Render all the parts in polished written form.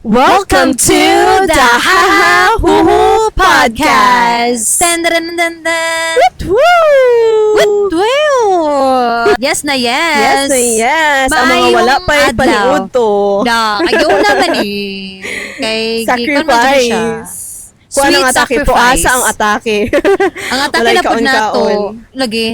Welcome to the Haha Huhu Podcast. Dun, dun, dun, dun. Woo! Woo! Yes na yes. Yes na yes. Ang mga Maayong wala pa adlaw. Paliud to. Da, ayaw naman eh. Kay gikan man jud siya. Sacrifice. Kuha Sweet ng atake. sacrifice. Puasa ang atake. Ang atake Walay na pud nato. kaon-kaon. Lagi.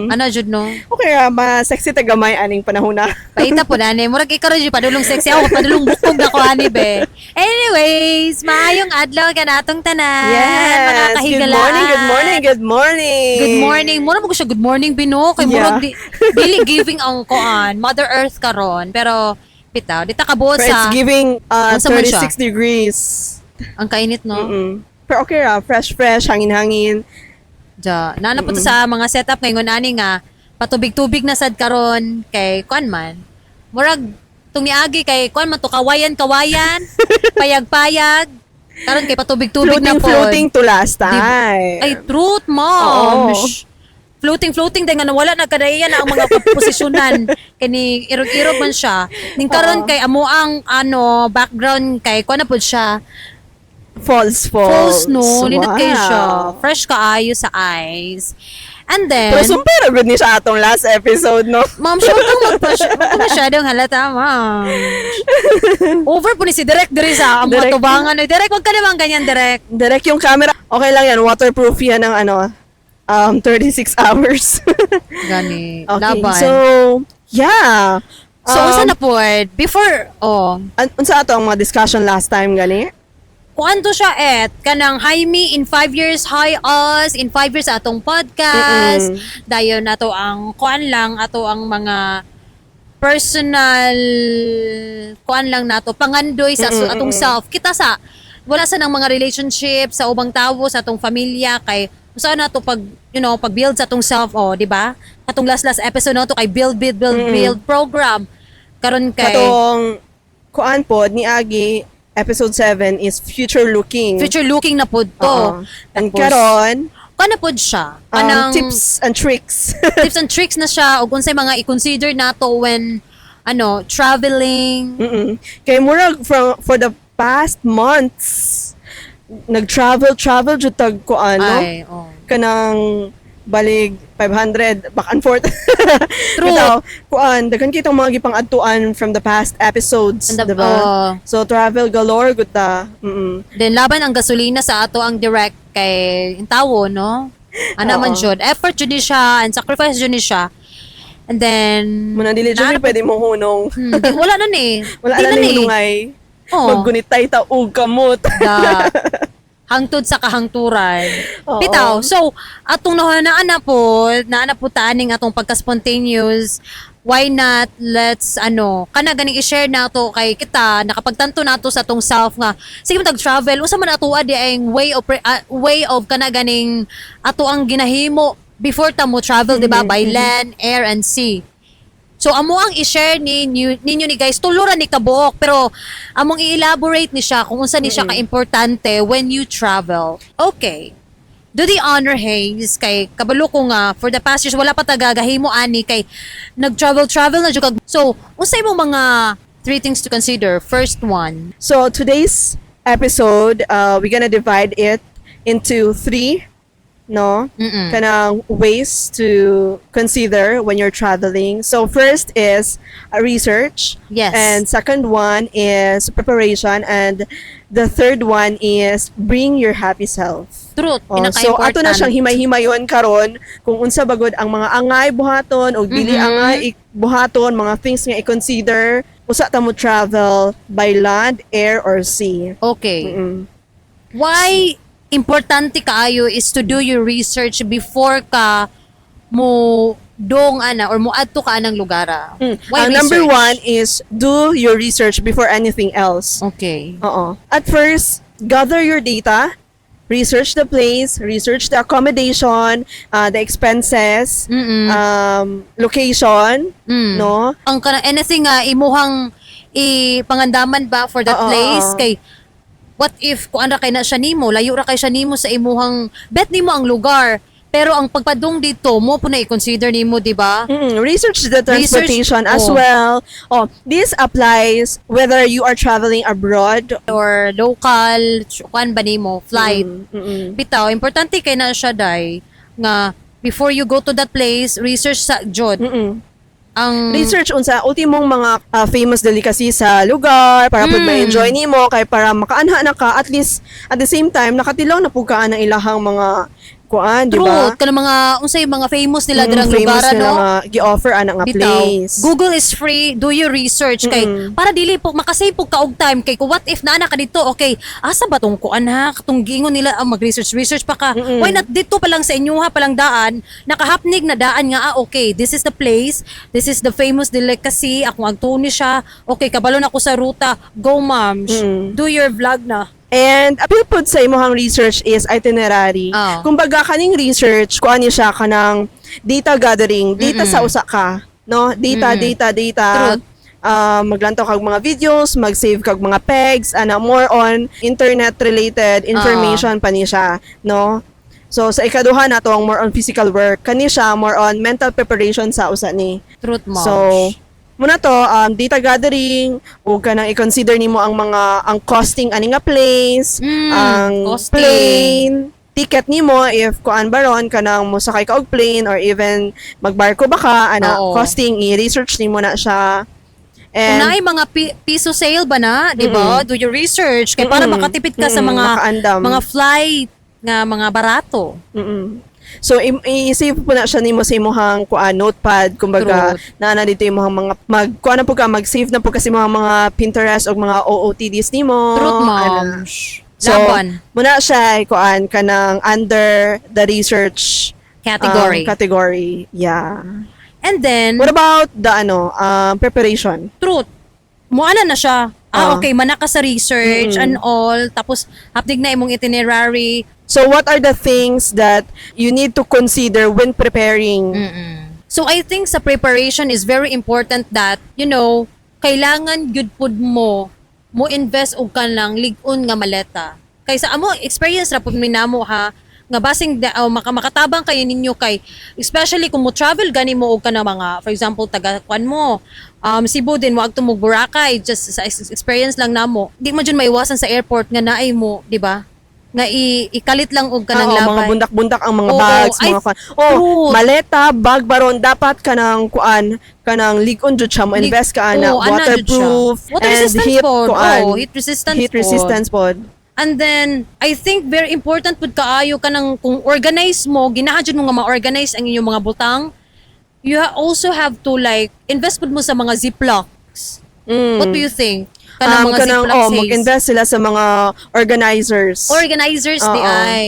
Ano jud, no? Okay, ma sexy ta gamay aning panahon na. Paita po na ni. Murag ikaw rin padulong sexy ako, padulong bukog na ko ani be. Anyways, maayong adlaw kanatong tanan. Yes. Mga Good kahigalaan. morning, good morning, good morning. Good morning. Mura mo ko siya good morning bino kay murag di, dili giving ang koan Mother Earth karon, pero bitaw di ta kabuot Pero sa it's giving Unsa man siya? 36 degrees. Ang kainit, no. Pero okay ra, fresh fresh, hangin-hangin. Ja, naana po to sa mga setup ngayon ani nga patubig-tubig na sad karon kay kuan man. Murag tung niagi kay kuan man to, kawayan kawayan, payag-payag. Karon kay patubig-tubig na Floating, po. floating to last time. Ay, truth, mom. Oo. Shh. Floating, floating, dahil nga nawala na kadaya na ang mga posisyonan. Kani, irog-irog man siya. Ning karon kay amo ang ano, background kay kuan na po siya. False, false. False, no? Nindot kayo siya. Fresh kaayo sa eyes. And then, Pero sumpay ra gud ni siya atong last episode, no? Ma'am, siya huwag kang magpa- huwag kang masyadong halata, ma'am. Over po ni si Direk diri sa ang mga Direk. tubangan. Direk, huwag ka naman ganyan, Direk. Direct yung camera. Okay lang yan, waterproof yan ng ano, 36 hours. Gani, Okay, laban. so, yeah. So, unsa na po, eh? Before, oh, Unsa ato ang mga discussion last time, gani? Kuan to siya et kanang hi me in 5 years, hi us in 5 years atong podcast. Dayon nato ang kuan lang ato ang mga personal kuan lang nato pangandoy sa atong self kita sa wala sa nang mga relationship sa ubang tawo, sa atong pamilya, kay usa nato pag pag build sa atong self, oh, di ba? Atong last last episode nato kay build build build build program karon kay Katong kuan pod ni Agi, episode 7 is future looking. Future looking na pod to. Oo. And Tapos, karon, kana pod siya. Kanang tips and tricks. Tips and tricks na siya ug unsay mga i-consider nato when ano traveling. Kay murag from for the past months nag-travel travel jud tag ko ano Ay, oh. kanang balig 500 back and forth. True. Bitaw, kuan daghan kitong mga gipang-adtuan from the past episodes, diba? Oh. So travel galore gud ta. Then laban ang gasolina sa ato ang direct kay tawo, no? Ana man Oo. jud. Effort jud ni siya and sacrifice jud ni siya. And then Muna dili jud ni pwede mo hunong. Di, wala na ni. Wala Di na ni ni. hunungay. Oo. Maggunitay ta og kamot. Da, hangtod sa kahangturan. Oo. Bitaw. So, atong nahanaan na po, naana po taning atong pagka-spontaneous, why not let's ano, kana ganing i-share nato kay kita nakapagtanto nato sa atong self nga sige man travel, unsa man ato di ang way of kana ganing ato ang ginahimo before ta mo travel, di ba, by land, air and sea. So amo ang i-share ninyo ni guys, tulo ra ni kabuok, pero among i-elaborate ni siya kung unsa ni siya ka-importante when you travel. Okay. Do the honor, Hayes, kay kabalo ko nga for the past years wala pa ta gagahimo ani kay nag-travel travel na jud kag. So, unsay imong mga three things to consider? First one. So today's episode, we're gonna divide it into three, no? Kanang ways to consider when you're traveling. So first is research. And second one is preparation. And the third one is bring your happy self. Truth, Oh, so ato na siyang himay-himayon karon kung unsa bagod ang mga angay buhaton o dili angay buhaton, mga things nga i-consider usa ta mo travel by land, air or sea. Okay. Why importante kaayo is to do your research before ka mo dong ana or mo adto ka anang lugar, ah? Why Ang number research? one is do your research before anything else. Oo. At first, gather your data, research the place, research the accommodation, the expenses, location, no? Ang kana anything nga imuhang ipangandaman ba for that place oo. kay what if kuan ra kay na siya nimo, layo ra kay siya nimo sa imuhang bet nimo ang lugar. Pero ang pagpadung dito mo po na i-consider nimo, di ba? Research the transportation Research, as oh. well. Oh, this applies whether you are traveling abroad. Or local, kuan ba nimo, flight. Bitaw, importante kay na siya, day, nga before you go to that place, research sa jud. Ang Research unsa ultimong mga famous delicacy sa lugar para pud ma-enjoy nimo kay para makaanha na ka, at least at the same time nakatilaw na pud ka ang ilahang mga kuan, di ba? Truth, kanang mga unsay mga famous nila dirang famous lugar, nila no? nga gi-offer ana nga Bitaw. place. Google is free. Do your research kay para dili po makasave po ka og time kay kung what if naa na ka dito, okay, asa ba tong kuan ha? Katong giingon nila, ah, mag-research research pa ka. Why not dito pa lang sa inyo ha pa lang daan, nakahapnig na daan nga, ah, okay, this is the place, this is the famous delicacy, akong agtuon ni siya. Okay, kabalo na ko sa ruta. Go, ma'am. Do your vlog na. And apil pud sa imong research is itinerary. Kumbaga kaning research kuan ni siya kanang data gathering, data sa usa ka, no? Data, data, data. Truth. Maglantaw kag mga videos, mag-save kag mga pegs, ana, more on internet related information pa ni siya, no? So sa ikaduha na to ang more on physical work, kani siya more on mental preparation sa usa ni. Truth, ma'am. So, muna to, data gathering, ug kanang i-consider nimo ang mga ang costing ani nga place, ang costing. Plane, ticket nimo if kuan baron kanang mosakay ka og plane or even magbarko ba ka ana, costing i-research nimo na siya. Kung And naay mga piso sale ba na, di ba? Do your research kay para makatipid ka sa mga makaandam. mga flight nga mga barato. So i-save po na siya nimo sa imong kuan notepad, kumbaga Truth. naa na dito imong mga mag kuan na po ka, mag-save na po kasi mga Pinterest o mga OOTDs nimo. Truth, Ana. ma'am. So, Laban. muna siya kuan kanang under the research Category. Category. Yeah. And then, What about the ano, preparation? Truth. Muana na siya. Ah, okay, mana ka sa research and all. Tapos, hapdig na imong itinerary. So what are the things that you need to consider when preparing? So, I think sa preparation is very important that, kailangan gyud pud mo mo invest og kanang lig-on nga maleta. Kaysa amo experience ra pud mi namo ha nga basing da, oh, makatabang kayo ninyo kay especially kung mo travel gani mo og kanang mga, for example, taga kuan mo Cebu din mo agto mo Boracay, just sa experience lang namo, di mo jud maiwasan sa airport nga naay mo, di ba, nga ikalit lang og kanang Oo, labay. mga bundak-bundak ang mga bags, Ay, mga kuan. Oh, truth. maleta, bag baron dapat kanang kuan, kanang lig-on jud siya mo invest ka ana, Oo, ana jud siya. waterproof Water and resistance heat pod. kuan. Oo, heat resistance Heat pod. resistance pod. And then, I think very important pud kaayo kanang kung organize mo, ginahan jud mo nga ma-organize ang inyong mga butang, you also have to like invest pud mo sa mga Ziplocs. What do you think? Kanang mga Kanang, Ziploc oh, says. mag-invest sila sa mga organizers. Organizers di ay.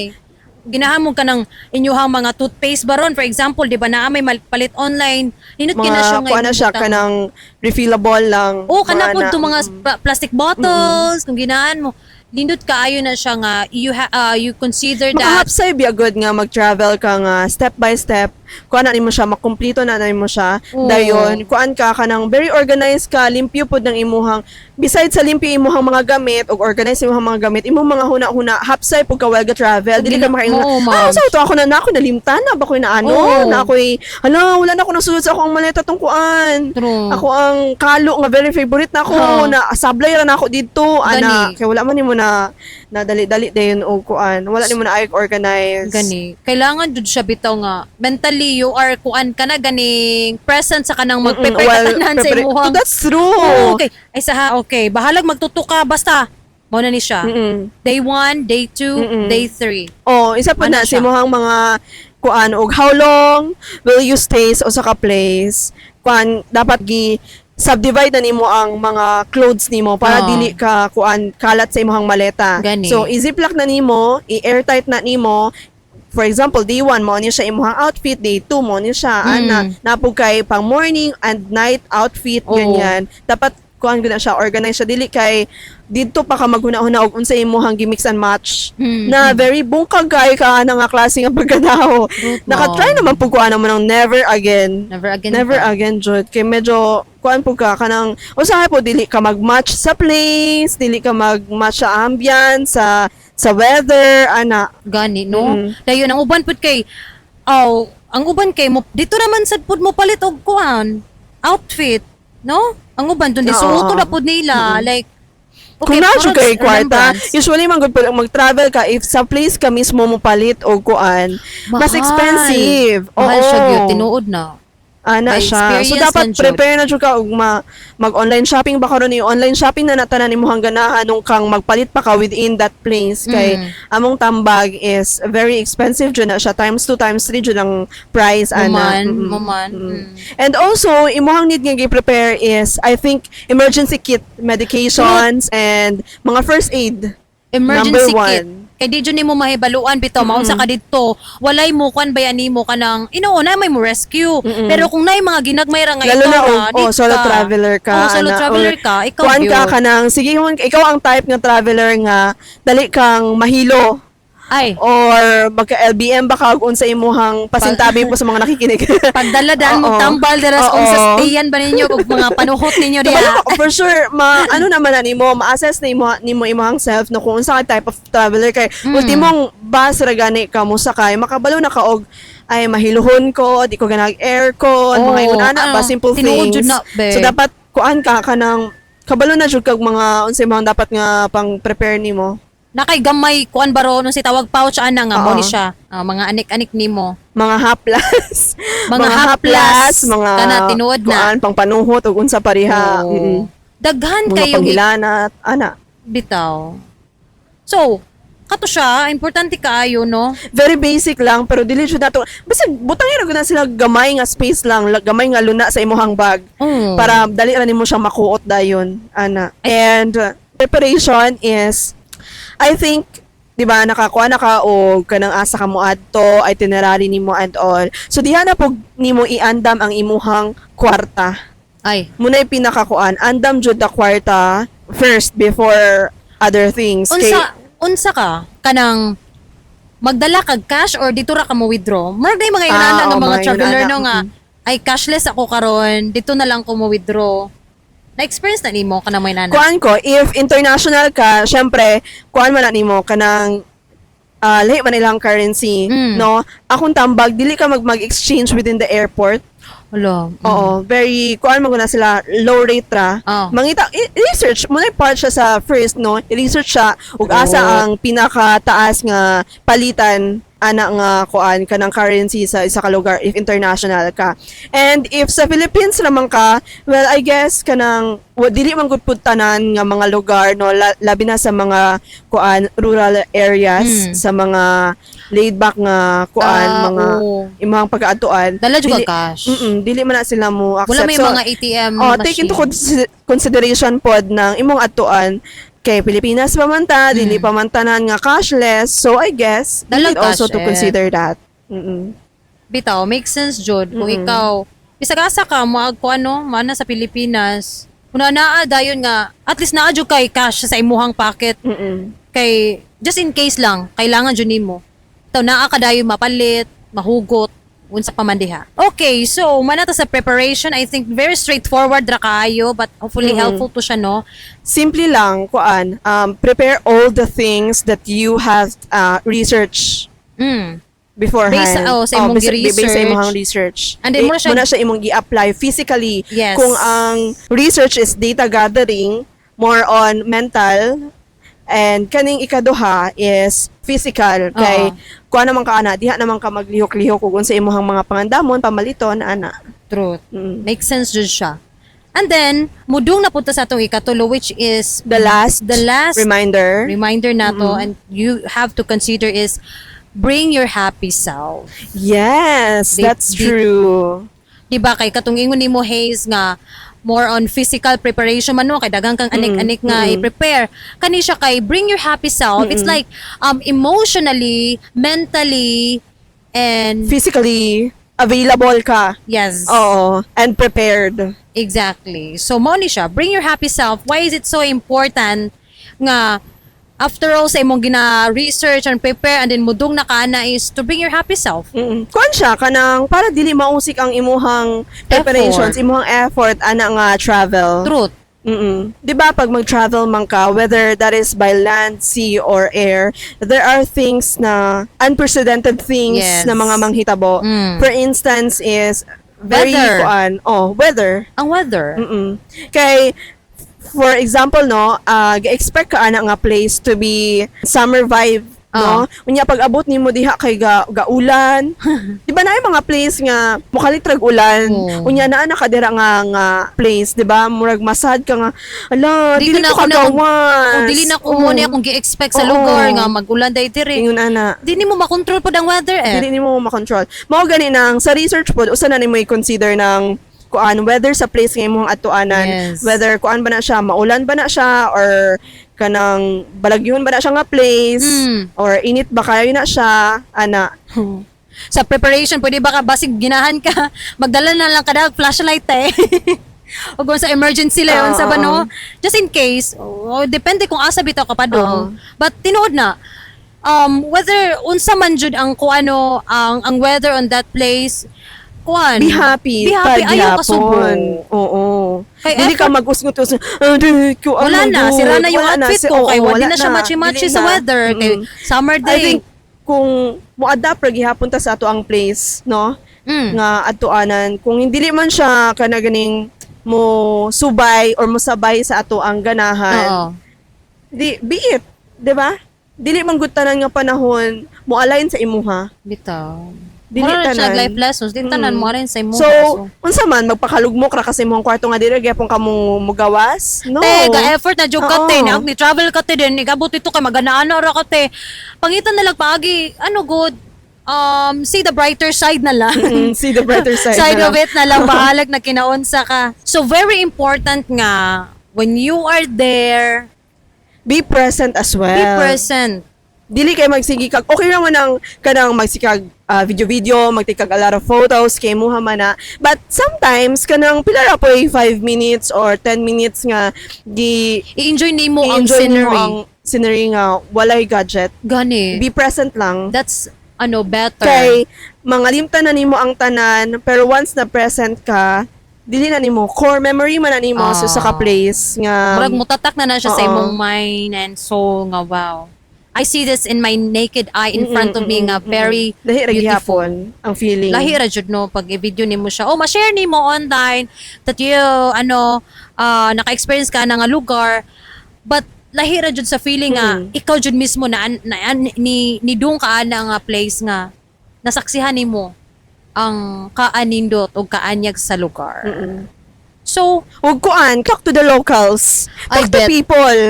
Ginahan mo kanang inyuhang mga toothpaste baron, for example, di ba naa may palit online. Ninot Mga kina siya nga kuan na imong siya butang. kanang refillable lang. Oo, kana Mga pud na- to mga plastic bottles, kung ginaan mo. Nindot kaayo na siya nga you consider that. Makahapsay biya good nga mag-travel ka nga step by step. Kuan na nimo siya, makumpleto na nimo siya. Dayon, kuan ka kanang very organized ka, limpyo pud ng imuhang, besides sa limpyo imuhang mga gamit ug organized imuhang mga gamit, imong mga huna-huna hapsay pud ka while ga travel. Dili ka makaingon, ma'am. "Ah, sa to ako na na ako nalimtan na ba ko na ano, na ako'y hala, wala na ako nasulod sa akong maleta tong kuan." True. Ako ang kalo nga very favorite na ako na sablay ra na ako didto ana Gani. kay wala man nimo na na dali-dali dayon og kuan. Wala nimo na ay organize. Gani. Kailangan jud siya bitaw nga mentally you are kuan ka na ganing present sa kanang mag-prepare Well, ka tanan sa imuhang Oh, that's true. Oh, okay. Ay sa ha, okay. Bahalag magtuto ka basta. Mao na ni siya. Day 1, day 2, day 3. Oh, isa pa Ano na sa siya? imuhang mga kuan og how long will you stay sa usa ka place? Kuan dapat gi subdivide na nimo ang mga clothes nimo para dili ka kuan kalat sa imong maleta. Gani. So i-ziplock na nimo, i-airtight na nimo. For example, day 1 mo ni siya imuhang outfit, day 2 mo ni siya ana napog kay pang morning and night outfit ganyan. Dapat kuan gud na siya, organize siya, dili kay didto pa ka maghuna-huna og unsa imuhang gi-mix and match na very bungkag kay ka ana nga klase nga pagkatao. Truth, Naka-try ma'am. naman pud ko ana mo ng never again. Never again. Never ka. again jud kay medyo kuan pud ka kanang usahay po dili ka mag-match sa place, dili ka mag-match sa ambience, sa weather ana. Gani, no? Dayon ang uban pud kay Oh, ang uban kay mo dito naman sad pud mo palit og kuan, outfit, no? Ang uban dun di suoto na pud nila, like Kung naa puro kay kwarta, remembrance. Usually man gud pud mag-travel ka, if sa place ka mismo mo palit og kuan, mas Mahal. Expensive. Mahal Oo. siya gyud, tinuod na. Ana By siya. So experience dapat man jud. prepare na jud ka og mag-online shopping ba karon, yung online shopping na natanan nimo ganahan nung kang magpalit pa ka within that place kay among tambag is very expensive jud na siya, times 2, times 3 jud ang price ana. Muman, muman. And also, imuhang need nga gi-prepare is, I think, emergency kit, medications and mga first aid. Emergency Number one. kit. Kay di jud nimo mahibaluan bitaw maunsa ka didto. Walay mo kuan ba nimo kanang inuuna may mo rescue. Pero kung naay mga ginagmay ra nga Lalo ikaw na ra, oh, di oh, solo ka. traveler ka. Oh, solo ana, traveler or ka, ikaw kuan ka gyud. kanang sige man, ikaw ang type nga traveler nga dali kang mahilo Ay, or magka LBM ba ka og unsa imuhang pasintabi po sa mga nakikinig. Pagdala daan mo tambal dira sa unsa stayan ba ninyo ug mga panuhot ninyo Kabalo diha. ka, for sure, ma ano naman na nimo, ma-assess na imo nimo imong self, no, kung unsa ka type of traveler kay ultimong bus ra gani ka mo sakay, makabalo na ka og ay, mahiluhon ko, di ko ganag aircon, mga ingon ana ba, Ano, simple tinuod things. jud na, be. So dapat kuan ka kanang kabalo na jud kag mga unsay mga dapat nga pang prepare nimo. Nakay gamay kuan baro nung si tawag pouch ana nga mo ni siya. Ah, mga anik-anik nimo. Mga haplas. Mga haplas. Mga Kana, tinuod na. kuan pang panuhot ug unsa pariha. Oo. Daghan Mga kayo panghilanat, ana. Bitaw. So, kato siya, importante kaayo, no? Very basic lang pero dili jud nato basta butang ra gud na sila gamay nga space lang, gamay nga luna sa imuhang bag para dali ra nimo siya makuot dayon, ana. And preparation is, I think, di ba, nakakuha na ka og kanang asa ka mo adto, itinerary nimo and all, so diha na pug nimo iandam ang imuhang kwarta. Ay, Muna yung pinakakuan, andam jud the kwarta first before other things kay unsa unsa ka kanang magdala kag cash or dito ra ka mo withdraw? Murag na mga inana nga oo, mga mga traveler, inana, no, nga ay, cashless ako karon, dito na lang ko mo withdraw. Na-experience na nimo kanang may nana? Kuan ko, if international ka, syempre, kuan man na nimo kanang lahi man ilang currency, no? Akong tambag, dili ka mag-exchange within the airport. Wala. Oo, very kuan man na sila, low rate ra. Mangita research mo na part siya sa first, no. I-research siya ug asa ang pinakataas nga palitan ana nga kuan kanang currency sa isa ka lugar if international ka. And if sa Philippines naman ka, well, I guess kanang dili man gud pud tanan nga mga lugar, no, labi na sa mga kuan rural areas, sa mga laid back nga kuan, mga imong pagkaadtuan. Dala jud ka cash. Dili man na sila mo accept. Wala may So, mga ATM oh, take into machine. Consideration pod ng imong adtuan kay Pilipinas pa man ta, dili pa man tanan nga cashless. So I guess you Dala need also cash to eh. consider that. Bitaw, makes sense jud kung ikaw bisag asa ka mo ko ano, mana sa Pilipinas. Una naa dayon nga at least naa jud kay cash sa imuhang pocket kay just in case lang kailangan jud nimo. Taw naa ka dayon mapalit, mahugot, unsa pa man diha. Okay, so mana ta sa preparation, I think very straightforward ra kaayo but hopefully helpful to siya, no. Simple lang kuan, prepare all the things that you have research beforehand. Based, oh, sa imong Based sa gi-research. imong research. And then, muna siya- muna siya imong gi-apply physically. Kung ang research is data gathering, more on mental, and kaning ikaduha is physical kay kuha naman ka ana, diha naman ka maglihok-lihok ug unsa imong mga pangandamon, pamaliton ana. Truth. Mm. Makes sense jud siya. And then, mudung na punta sa atong ikatulo, which is The last the last reminder. Reminder nato and you have to consider is bring your happy self. Yes, that's true. Di ba kay katong ingon nimo, Haze, nga more on physical preparation man, no, kay daghang kang anik-anik nga i-prepare. Kani siya kay bring your happy self. It's like emotionally, mentally and Physically available ka. Yes. Oo, and prepared. Exactly. So, mao ni siya. Bring your happy self. Why is it so important nga after all sa imong gina-research and prepare and then mudung na ka na is to bring your happy self? Kuan siya kanang para dili mausik ang imuhang preparations, Effort. imuhang effort ana nga travel. Truth. 'Di ba pag mag-travel man ka, whether that is by land, sea or air, there are things na unprecedented things na mga manghitabo. For instance is very Weather. Kuan, oh, weather. Ang weather. Kay for example, no, ga-expect ka ana nga place to be summer vibe, no? Unya pag abot nimo diha kay ga gaulan. Di ba naay mga place nga mukalit rag ulan? Oo. Unya naa na kadira nga place, di ba? Murag masad ka nga, ala, Di dili ka na ko ako na- kagawas. O dili na ko mo ni akong gi-expect sa lugar nga mag-ulan day diri. Ingon ana. Di nimo makontrol pod ang weather eh. Dili nimo makontrol. Mao gani nang sa research pod usa na nimo i-consider ng kuan weather sa place nga imong atuanan, whether kuan ba na siya, maulan ba na siya or kanang balagyuhon ba na siya nga place or init ba kayo na siya ana. Sa preparation, pwede ba ka basig ginahan ka, magdala na lang ka flashlight eh. O kung sa emergency lang, sa ba no? Just in case, oh, depende kung asa bitaw ka pa dong. But tinuod na, whether unsa man jud ang kuano ang weather on that place, kuan. Be happy. Be happy, ayaw kasubo. Paghapon. Oo. Kay Dili ka mag-usngot-usngot. Ah, di ko, Wala ano, na, good. sira na yung Wala na, outfit ko oo, kay wala wala na siya matchy-matchy Dili sa na. weather kay summer I day. think kung mo-adapt ra gihapon ta sa ato ang place, no? Nga atuanan kung hindi man siya kana ganing mo subay or mo sabay sa ato ang ganahan, di be it, di ba? Dili man gud tanan nga panahon mo align sa imuha. Bitaw. Dili Mura na siya tanan. life lessons. Dili tanan mo rin sa imo. So, unsa man magpakalugmok ra kasi imong kwarto nga dili gyapon ka mo mugawas? No. Te, ga-effort na jud ka te. Oo. Ni travel ka te din. Igabot ito kay maganaan ra ka te. Pangitan na lang paagi. Ano good? See the brighter side na lang. See the brighter side. Side na of lang. it na lang, bahalag na kinaunsa ka. So very important nga when you are there, Be present as well. be present. Dili kay magsige kag okay naman ang kanang magsikag video-video, magtake kag a lot of photos kay muha man na. But sometimes kanang pila ra po'y 5 minutes or 10 minutes nga gi I-enjoy nimo ang i-enjoy nimo scenery. ang scenery nga walay gadget. Gani. Be present lang. That's ano better. Kay mga limtan na nimo ang tanan, pero once na present ka, dili na nimo core memory man na nimo sa usa ka place nga Murag mutatak na na siya sa imong mind and soul nga wow. I see this in my naked eye in front of me nga very lahi ra beautiful. gihapon ang feeling. Lahi ra jud no pag i-video nimo siya. Oh, ma-share nimo online that you ano naka-experience ka na nga lugar, but lahi ra jud sa feeling nga ikaw jud mismo na, ni dung ka ana nga place nga nasaksihan nimo ang kaanindot o kaanyag sa lugar. So, Ug kuan, talk to the locals. I Talk to bet. people.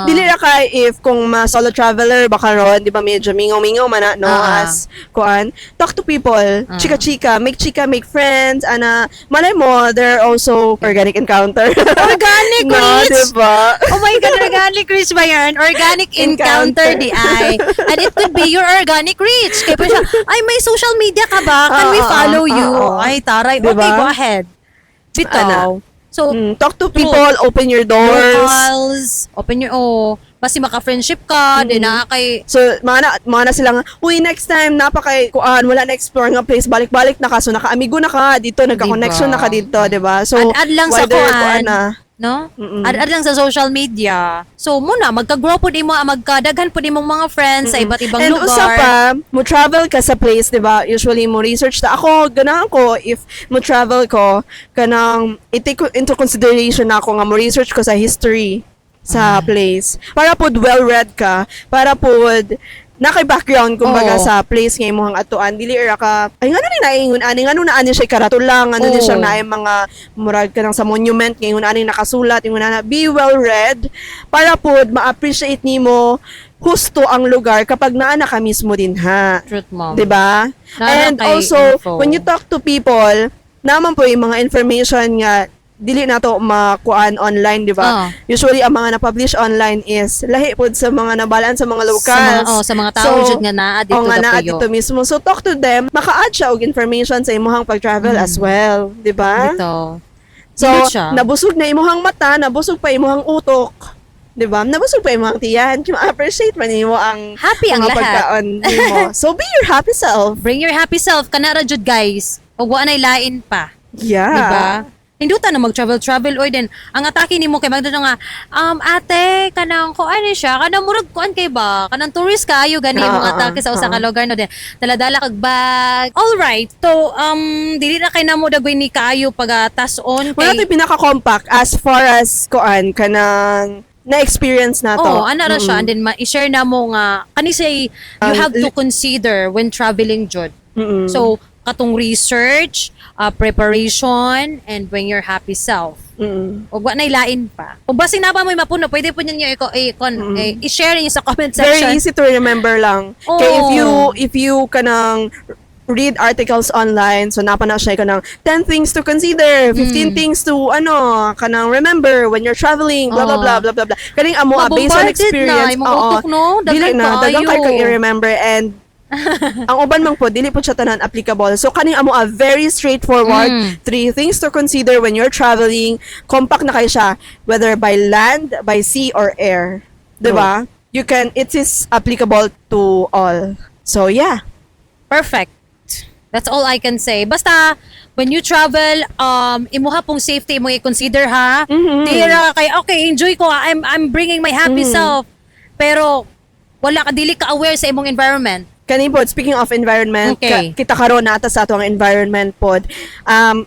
Dili ra kay if kung ma solo traveler baka ron, di ba medyo mingaw-mingaw man na, no, as kuan. Talk to people. Chika-chika, make chika, make friends, ana malay mo there are also organic encounter. Organic no, reach! di ba? Oh my God, organic reach ba yan? Organic encounter, Encounter. di ay. And it could be your organic reach. Kaya pa siya, ay, may social media ka ba? Can we follow you? Ay, taray. Diba? Okay, go ahead. Bitaw. Ana. So, Talk to people, open your doors. Locals, open your, oh, basta maka-friendship ka, di na kay, So, mga na sila nga, uy, next time, napakay, kuan, wala na explore nga place, balik-balik na ka. So, naka-amigo na ka dito, nagka-connection Diba? na ka dito, di ba? So, Add-add lang sa wider, kuan. na. No? Add-add lang sa social media. So, muna, magka-grow po mo, magkadaghan po imong mga friends sa iba't ibang And lugar. usa pa, mo travel ka sa place, di ba? Usually, mo research na. Ako, ganahan ko, if mo travel ko, kanang, i-take into consideration na ako nga mo research ko sa history sa place. Para pod well-read ka, para pod na kay background kumbaga Oo. sa place nga imong atuan, dili ra ka ay ngano ni naingon ani, ngano na ani siya karatula, ngano ni Oo. siya naay mga murag kanang sa monument nga ingon ani nakasulat ingon ana. Be well read para pod ma-appreciate nimo husto ang lugar kapag naa na ka mismo din ha. Truth, mom. 'Di ba? Naa na And kay also, info. when you talk to people, naman po yung mga information nga dili na to makuan online, di ba? Usually ang mga na-publish online is lahi pod sa mga nabalaan sa mga locals. Sa mga, oh, sa mga tao So, jud nga naa dito oh, nga naa gapuyo. dito mismo. So talk to them, maka-add siya og information sa imuhang pag-travel as well, di ba? Dito. So, Dito siya. nabusog na imuhang mata, nabusog pa imuhang utok. 'Di ba? Nabusog pa imuhang tiyan. Ma-appreciate man nimo ang Happy ang mga lahat. pagkaon nimo. So be your happy self. Bring your happy self kana ra jud guys. Ug wa nay lain pa. Yeah. Diba? Hinduta na mag-travel travel oy, then ang atake nimo kay magdano nga, "Ate, kanang ko ano siya, kanang murag kuan kay ba, kanang tourist kaayo gani imong atake sa usa ka lugar," no? Then dala-dala kag bag. All right, so dili na kay namo dagway ni kaayo pag tas-on Wala kay to pinaka-compact as far as kuan kanang na-experience na to. Oh, ana ra siya, and then ma-share na mo nga kani say you have to consider when traveling jud. So katong research, preparation and bring your happy self. Ug wa nay lain pa. Kung basin na ba mo'y mapuno, pwede po ninyo i-share niyo sa comment Very section. Easy to remember lang. Kay if you kanang read articles online, so napa na siya kanang 10 things to consider, 15 things to ano, kanang remember when you're traveling, blah blah blah blah blah blah. Kaning amo ah, based on Mabombarded na experience. imong utok, no? Dili Daghan na, daghang kaayo. kay kang i-remember and ang uban man po dili po siya tanan applicable. So kaning amo ah, very straightforward, three things to consider when you're traveling. Compact na kay siya whether by land, by sea or air. 'Di ba? You can it is applicable to all. So yeah. Perfect. That's all I can say. Basta, when you travel, imuha pong safety mo i-consider ha. Tira kay, okay, enjoy ko. I'm bringing my happy self. Pero, wala ka, dili ka aware sa imong environment. Kani pod, speaking of environment, kita karon nata sa atong environment pod.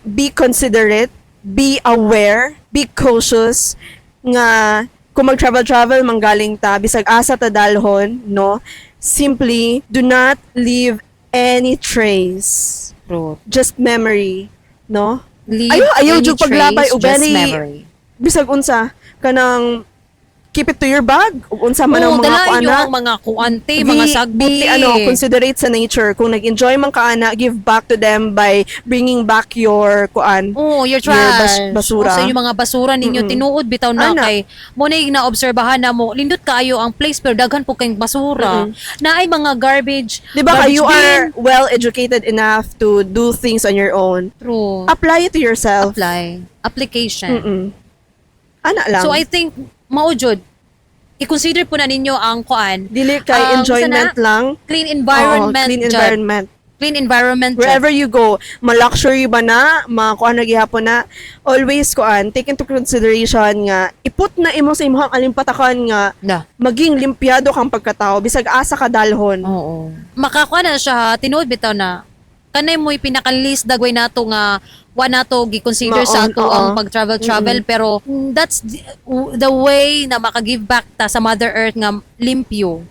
Be considerate, be aware, be cautious nga kung mag-travel travel manggaling ta bisag asa ta dalhon, no? Simply do not leave any trace. True. Just memory, no? Leave Ayaw any jud paglabay trace, og just very memory. Bisag unsa kanang keep it to your bag ug unsa man ang Oo, mga dalain kuana. nyo ang mga kuante, mga sagbot. Be ano, considerate sa nature. Kung nag-enjoy man ka ana, give back to them by bringing back your kuan. Oh, your Your trash. basura. O, sa inyong mga basura ninyo, tinuod bitaw na Ana. kay mo na yung naobserbahan na mo, lindot kaayo ang place pero daghan po kayong basura. Na ay mga garbage. Di ba ka, garbage you bin. are well educated enough to do things on your own. True. Apply it to yourself. Apply. Application. Ana lang. So I think mao jud i-consider po na ninyo ang kuan. Dili kay Ang enjoyment sana? lang. Clean environment. Oo, clean jud. environment. Clean environment jud. Wherever you go, ma-luxury ba na, ma-kuan na gihapon na, always kuan, take into consideration nga, iput na imo sa imong alimpatakan nga, Na. Maging limpyado kang pagkatao, bisag asa ka dalhon. Oo. Makakuha na siya ha, tinuod bitaw na kanay mo'y pinaka-least dagway nato nga wa nato gi-consider sa Maon, ato oo. Ang pag-travel travel, pero that's the way na maka-give back ta sa Mother Earth nga limpyo.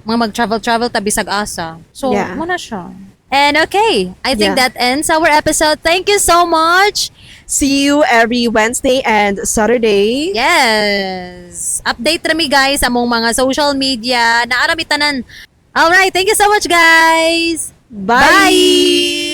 Mga mag-travel travel ta bisag asa. So, mo na siya. And okay, I think that ends our episode. Thank you so much. See you every Wednesday and Saturday. Yes. Update rami guys sa among mga social media. Naarami tanan. All right, thank you so much, guys. Bye! Bye.